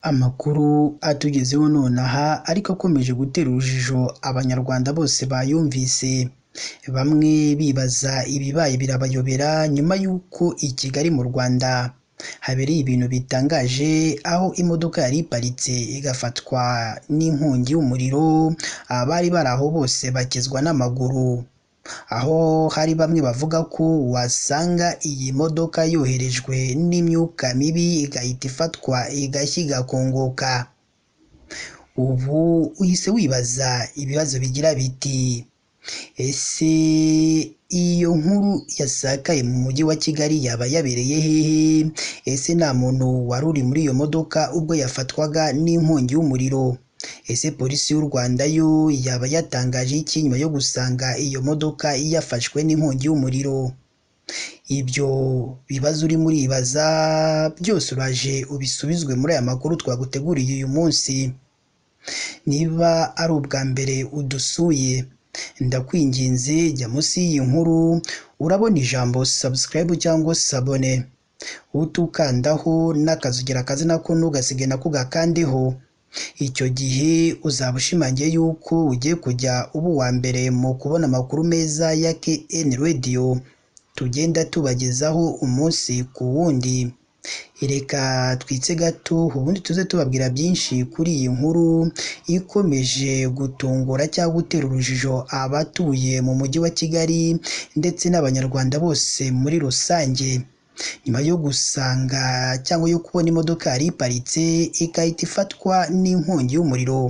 Amakuru atugezeho nonaha ariko akomeje gutera urujijo abanyarwanda bose bayumvise, bamwe bibaza ibibaye birabayobera nyuma y'uko i Kigali mu Rwanda habereye ibintu bitangaje, aho imodoka yari iparitse igafatwa n'inkongi y'umuriro, abari bari aho bose bakizwa n'amaguru, aho hari bamwe bavuga ko wasanga iyi modoka yoherejwe n'imyuka mibi igahita ifatwa igashya igakongoka. Ubu uhise wibaza ibibazo bigira biti: ese iyo nkuru yasakaye mu mujyi wa Kigali yaba yabereye hehe? Ese nta muntu wari uri muri iyo modoka ubwo yafatwaga n'inkongi y'umuriro? Ese polisi y'u Rwanda yo yaba yatangaje iki nyuma yo gusanga iyo modoka yafashwe n'inkongi y'umuriro? Ibyo bibazo urimo uribaza byose uraje ubisubizwe muri aya makuru twaguteguriye uyu munsi. Niba ari ubwa mbere udusuye, ndakwinginze jya munsi y'iyi nkuru urabona ijambo subscribe cyangwa s'abone, utukandaho n'akazogera akazina ko ntugasige nako ugakandeho. Icyo gihe uzaba ushimangiye yuko ugiye kujya uba uwa mbere mu kubona amakuru meza ya KN Radio tugenda tubagezaho umunsi ku wundi. Reka twitse gato ubundi tuze tubabwira byinshi kuri iyi nkuru ikomeje gutungura cyangwa gutera urujijo abatuye mu mujyi wa Kigali ndetse n'abanyarwanda bose muri rusange, nyuma yo gusanga cyangwa yo kubona imodoka yari iparitse igahita ifatwa n'inkongi y'umuriro,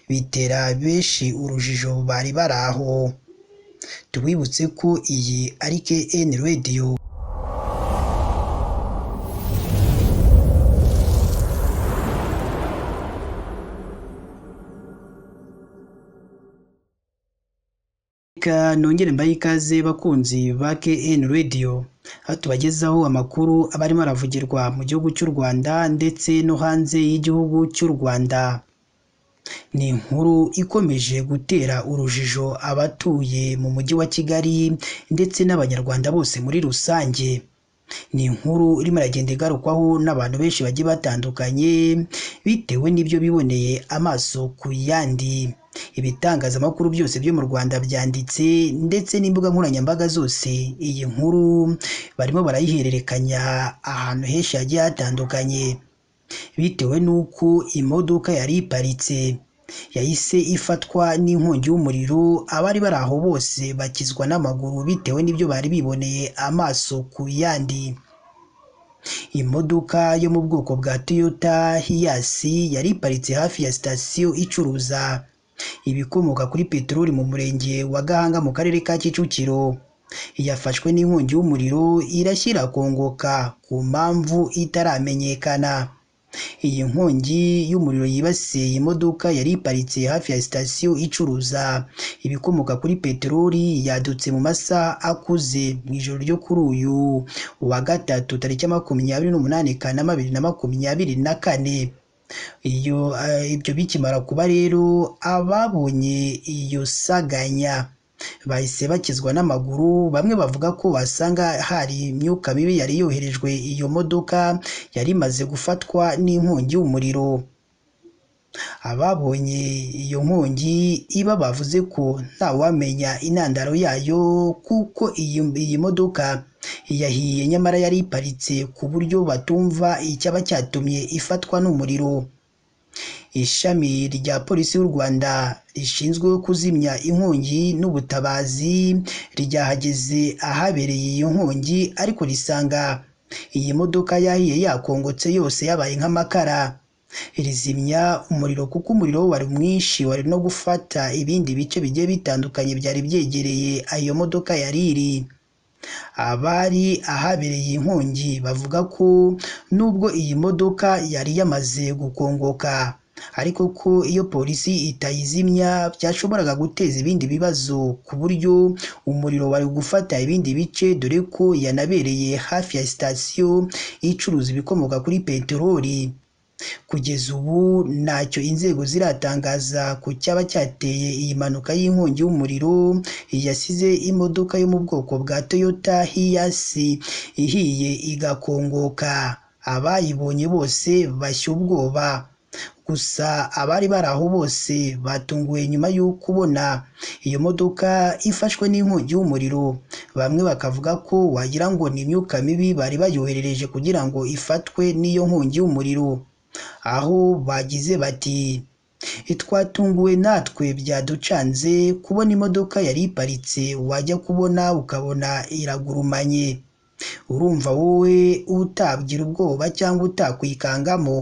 bitera benshi urujijo bari bari aho. Tubibutse ko iyi ari KN Radio. Reka nongere mbahe ikaze bakunzi ba KN Radio, aho tubagezaho amakuru aba arimo aravugirwa mu gihugu cy'u Rwanda ndetse no hanze y'igihugu cy'u Rwanda. Ni inkuru ikomeje gutera urujijo abatuye mu mujyi wa Kigali ndetse n'abanyarwanda bose muri rusange. Ni inkuru irimo iragenda igarukwaho n'abantu benshi bagiye batandukanye bitewe n'ibyo biboneye amaso ku yandi. Ibitangazamakuru byose byo mu Rwanda byanditse ndetse n'imbuga nkoranyambaga zose, iyi nkuru barimo barayihererekanya ahantu henshi hagiye hatandukanye, bitewe n'uko imodoka yari iparitse yahise ifatwa n'inkongi y'umuriro, abari bari aho bose bakizwa n'amaguru bitewe n'ibyo bari biboneye amaso ku yandi. Imodoka yo mu bwoko bwa Toyota Hiace yari iparitse hafi ya sitasiyo icuruza ibikomoka kuri peteroli mu murenge wa Gahanga mu karere ka Kicukiro, yafashwe n'inkongi y'umuriro irashya irakongoka ku mpamvu itaramenyekana. Iyi nkongi y'umuriro yibasiye iyi modoka yari iparitse hafi ya sitasiyo icuruza ibikomoka kuri peteroli yadutse mu masaha akuze mu ijoro ryo kuri uyu wa gatatu tariki 28 Kanama 2024. Iyo ibyo bikimara kuba rero, ababonye iyo saganya bahise bakizwa n'amaguru, bamwe bavuga ko wasanga hari imyuka mibi yari yoherejwe iyo modoka yari imaze gufatwa n'inkongi y'umuriro. Ababonye iyo nkongi iba bavuze ko ntawamenya intandaro yayo kuko iyi modoka yahiye nyamara yari iparitse ku buryo batumva icyaba cyatumye ifatwa n'umuriro. Ishami rya polisi y'u Rwanda rishinzwe kuzimya inkongi n'ubutabazi ryahageze ahabereye iyi nkongi, ariko risanga iyi modoka yahiye yakongotse yose yabaye nk'amakara. Rizimya umuriro kuko umuriro wari mwinshi, wari no gufata ibindi bice bigiye bitandukanye byari byegereye ayo modoka yari iri. Abari ahabereye iyi nkongi bavuga ko nubwo iyi modoka yari yamaze gukongoka, ariko ko iyo polisi itayizimya byashoboraga guteza ibindi bibazo ku buryo umuriro wari gufata ibindi bice, dore ko yanabereye hafi ya sitasiyo icuruza ibikomoka kuri peteroli. Kugeza ubu ntacyo inzego ziratangaza ku cyaba cyateye iyi mpanuka y'inkongi y'umuriro yasize imodoka yo mu bwoko bwa Toyota Hiace ihiye igakongoka. Abayibonye bose bashya ubwoba. Gusa abari bari aho bose batunguwe nyuma yo kubona iyo modoka ifashwe n'inkongi y'umuriro, bamwe bakavuga ko wagira ngo ni imyuka mibi bari bayoherereje kugira ngo ifatwe n'iyo nkongi y'umuriro, aho bagize bati twatunguwe natwe byaducanze kubona imodoka yari iparitse, wajya kubona ukabona iragurumanye, urumva wowe utabwira ubwoba cyangwa utakwikangamo,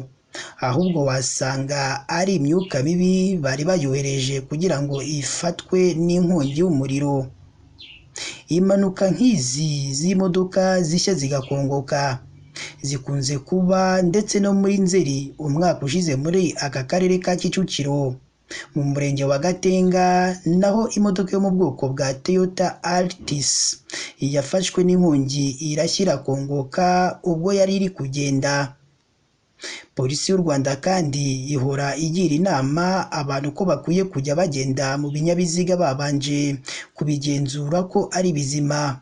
ahubwo wasanga ari imyuka mibi bari bayohereje kugira ngo ifatwe n'inkongi y'umuriro. Impanuka nk'izi z'imodoka zishya zigakongoka zikunze kuba ndetse no muri Nzeri umwaka ushize muri aka karere ka Kicukiro mu murenge wa Gatenga, naho imodoka yo mu bwoko bwa Toyota Altis yafashwe n'inkongi irashya irakongoka ubwo yari iri kugenda. Polisi y'u Rwanda kandi ihora igira inama abantu ko bakwiye kujya bagenda mu binyabiziga babanje kubigenzura ko ari bizima,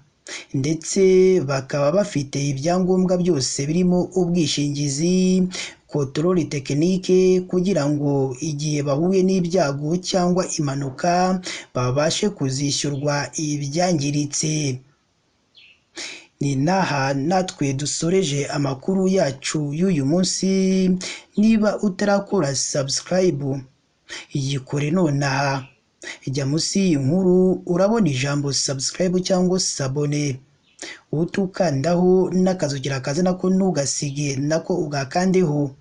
ndetse bakaba bafite ibyangombwa byose birimo ubwishingizi, contrôle technique, kugira ngo igihe bahuye n'ibyago cyangwa impanuka babashe kuzishyurwa ibyangiritse. Ni n'aha natwe dusoreje amakuru yacu y'uyu munsi. Niba utarakora subscribe yikore nonaha, jya munsi y'iyi nkuru urabona ijambo subscribe cyangwa s'abonner, utukandaho n'akazogera kaza nako ntugasige nako ugakandeho.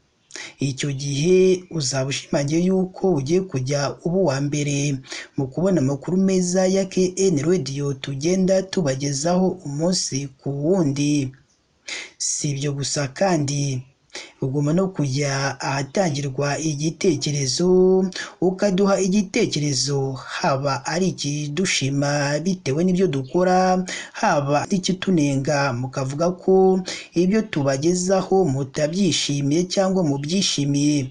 Icyo gihe uzaba ushimangiye yuko ugiye kujya uba uwa mbere mu kubona amakuru meza ya KN Radio tugenda tubagezaho umunsi ku wundi. Si ibyo gusa kandi ugomba no kujya ahatangirwa igitekerezo ukaduha igitekerezo, haba ari ikidushima bitewe n'ibyo dukora, haba n'ikitunenga mukavuga ko ibyo tubagezaho mutabyishimiye cyangwa mubyishimiye,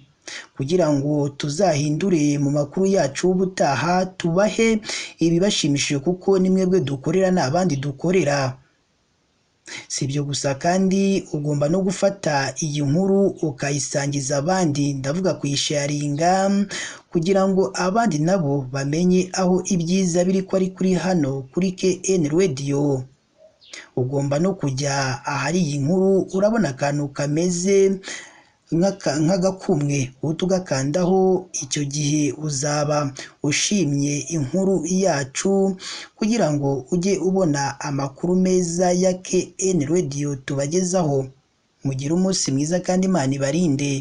kugira ngo tuzahindure mu makuru yacu y'ubutaha tubahe ibibashimishije, kuko ni mwebwe dukorera nta bandi dukorera. Si ibyo gusa kandi ugomba no gufata iyi nkuru ukayisangiza abandi, ndavuga kuyisharinga kugira ngo abandi nabo bamenye aho ibyiza biri ko ari kuri hano kuri KN Radio. Ugomba no kujya ahari iyi nkuru urabona akantu kameze nk'agakumwe, uhita ugakandaho, icyo gihe uzaba ushimye inkuru yacu kugira ngo ujye ubona amakuru meza ya KN Radio tubagezaho. Mugire umunsi mwiza kandi Imana ibarinde.